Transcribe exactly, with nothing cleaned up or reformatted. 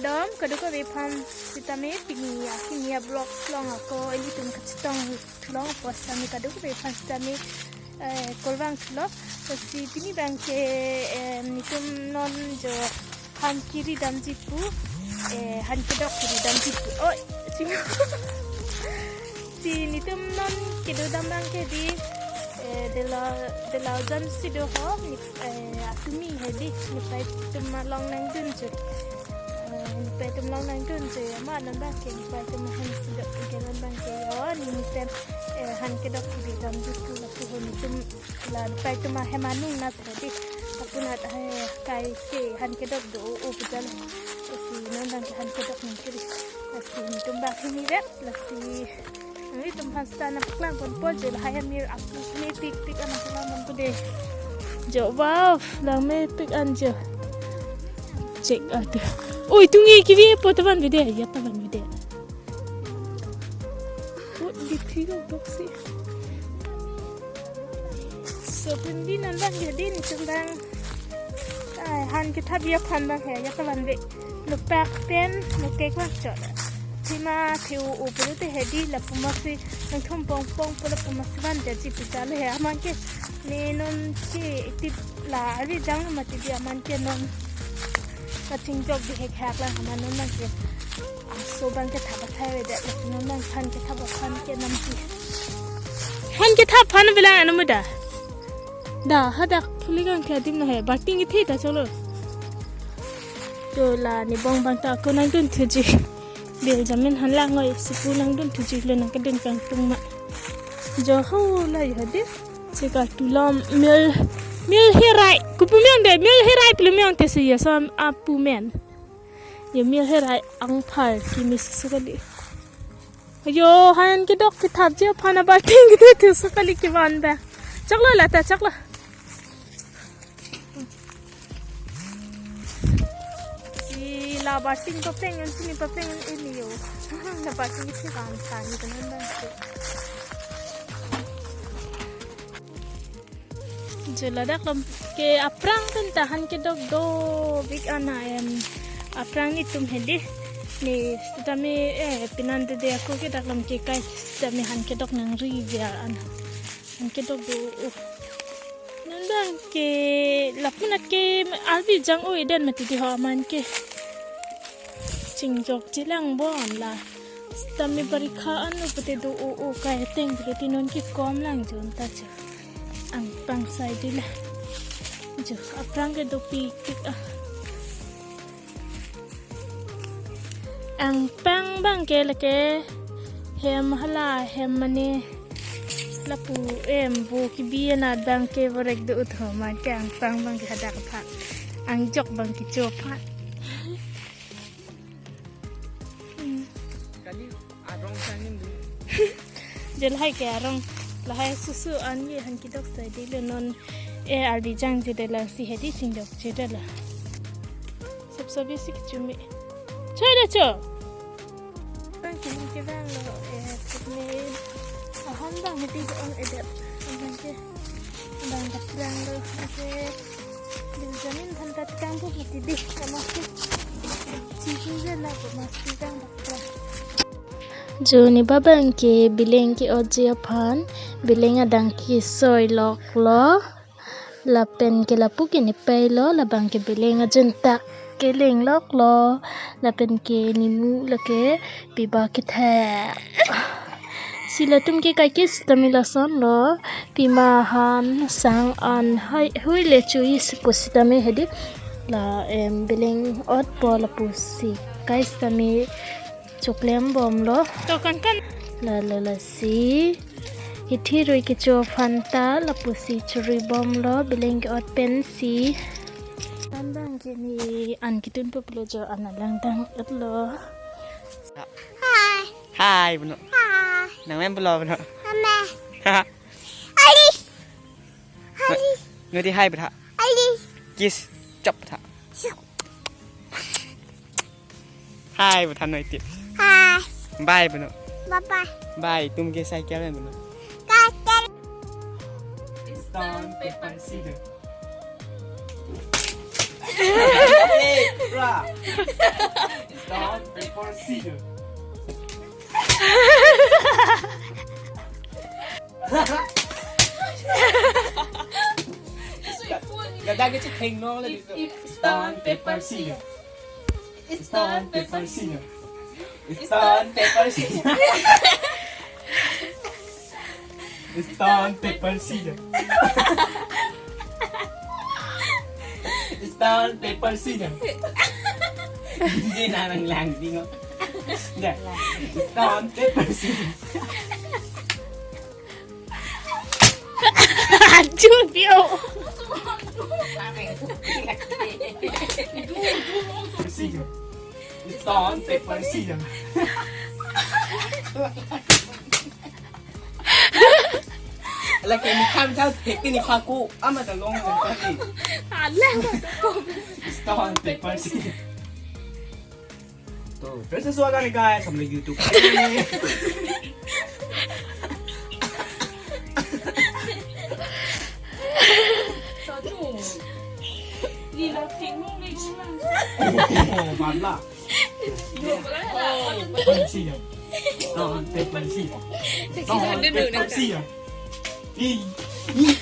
Dom, kadokave aphan sitame pini akimi a-vlog along ako ilitum kachetong long apot sitame kadokave aphan sitame, eh, kurvangthulo. Lasi pini abangke, eh, nelitum non jo han kiri damji pu, eh, han kedok kiri damji pu. Oi, ching. Si nelitum non kedo dam abangke di, eh, dela, dela jam si do ho, ne, eh, atumi hedi, nepei atum along nangdunji. Eh, nepei atum along nangdunji, amat non abangke nepei atum ahem si do, ke non abangke yo, ne nepei, eh, han kedok kiri damji pu lapu ho nelitum la nepei atum ahem anung nat hedi. Lapu nat, eh, kai ke han kedok do o, o pujal. Lasi non abangke han kedok nangkiri. Lasi nelitum abang hini rep. Lasi nanglitum aphan sita nangpaklang ponpo jo lahai amir apu mepikpik an nangpaklang ponpo de. Jo, wow, lang mepik an jo. Check out. Oi, tungi kivi po tavan vide, ya tavan vide. Oh, di thilo boksi. So, pini non abang hedi nelitum abang. Ai, han kethapji aphan abang he, ya kavan ve. Lapu pen, lapu kek vak chot. Thima thiu u pulu te hedi lapu masi nangthum pongpong pu lapu masi van jaji pu jalo he aman ke. Ne non ke itip la ari jang mati di aman ke non. Kachingjok di hekhak lang aman non abangke. Aso abangke thap athai avedet, non abang han kethap aphan ke nampi. Han kethap aphan bilang anu muda. Da, hadak phuli kangthek adim na he, bating ithi ta cholo. To la ne bong abang ta ako nangdunthuji. Bil jamin han lang oi, sipu nangdunthuji lo nangkedun kangtung ma. Jo ho la yo de. Cheka tulom mil, mil herai. Kopu me-ong de, mil herai pulo me-ong te si ya som apu men. Ya mil herai angphar kimi susu kali. Ayo, han kedok kethapji aphan abating kethap susu kali kevan ba. Choklo lata, choklo. Si la bating papeng, sini papeng ini yo. La bating isi kan sa ni teman bang. Jo ladak lam ke aphrang pen ta han kedok dopik an hem. Aphrang nelitum hedi. Ne sitame, eh, pinante de ako ke dak lam ke kai sitame han kedok nangri biar an. Han kedok do. Oh. Non abangke lapu nat ke arvi jang o eden mati di ho aman ke. Chingjokji lang bon la. Sitame barikha an lo pute do o o kai ateng pute non ke kom lang jon ta jo. Angpang sai di la. Jo aphrang ke dopikpik ah. Angpang abangke lake hem hala hem mane lapu em bo kibi anat abangke vorek do utho aman ke angpang abangke hadak aphan. Angjok abangke cho aphan. Kali arong sangin du. Jo lahai ke arong lahai susu an ye han kedok sai di lo non, eh, arvi jangji de la si hedi chingjokji de la. Sop sop isi kechumi. Choi da cho. Abang kini kevang lo, eh, putni. Ahon abang hedi on edet. Abang ke. Abang dak vang lo. Oke. Bil jamin aphan ta kangpu mati di. Sama si. Cici je na ko masi kang dak vang. Jo ne abangke bileng ke-otji aphan, bileng adang kesoi loklo. Lapen ke lapu ke nepei lo, labangke bileng ajuntak keleng loklo. Lapen ke nimu lake piba kethek. Si latum ke kaike sitame lason lo, pima han sang an hai hui le chui sipu sitame hedi. La em bileng otpo lapusi kai sitame choklem bomlo. To kan kan. La la la si. Hithi rui kecho aphan ta lapusi chorui bomlo bileng ke-ot pensi. An abangke ne an ketunpo pulo jo an alangdang etlo. Hi. Hi, Bruno. Hi. Nang mem pulo, Bruno. Mama. Hi. Hi. Nudi hi bra. Hi. Kiss. Chop bra. Chop. Hi bra noi ti. Hi. Bye bra. Bye bye. Bye. Tumke cycle mein bra. Cycle. Stone, paper, scissor. Hey, bra. Gada ke chitheng no le. Stone, paper, scissors. Stone, paper, scissors. Stone, paper, scissors. Stone, paper, scissors. Stone, paper, scissors. Hindi na lang lang, di ngo. Hindi. Stone, paper, scissors. Aduh, Dio. Scissors. Stone, paper, scissors. Lagi ni kam jal pek ni paku ama ta long ni pati. Alah, stone, paper, scissors. तो फिर से स्वागत है गाइस हम लोग YouTube पे। ओ बाबला। पंछी है। तो पंछी है। तो पंछी है। ई, ई।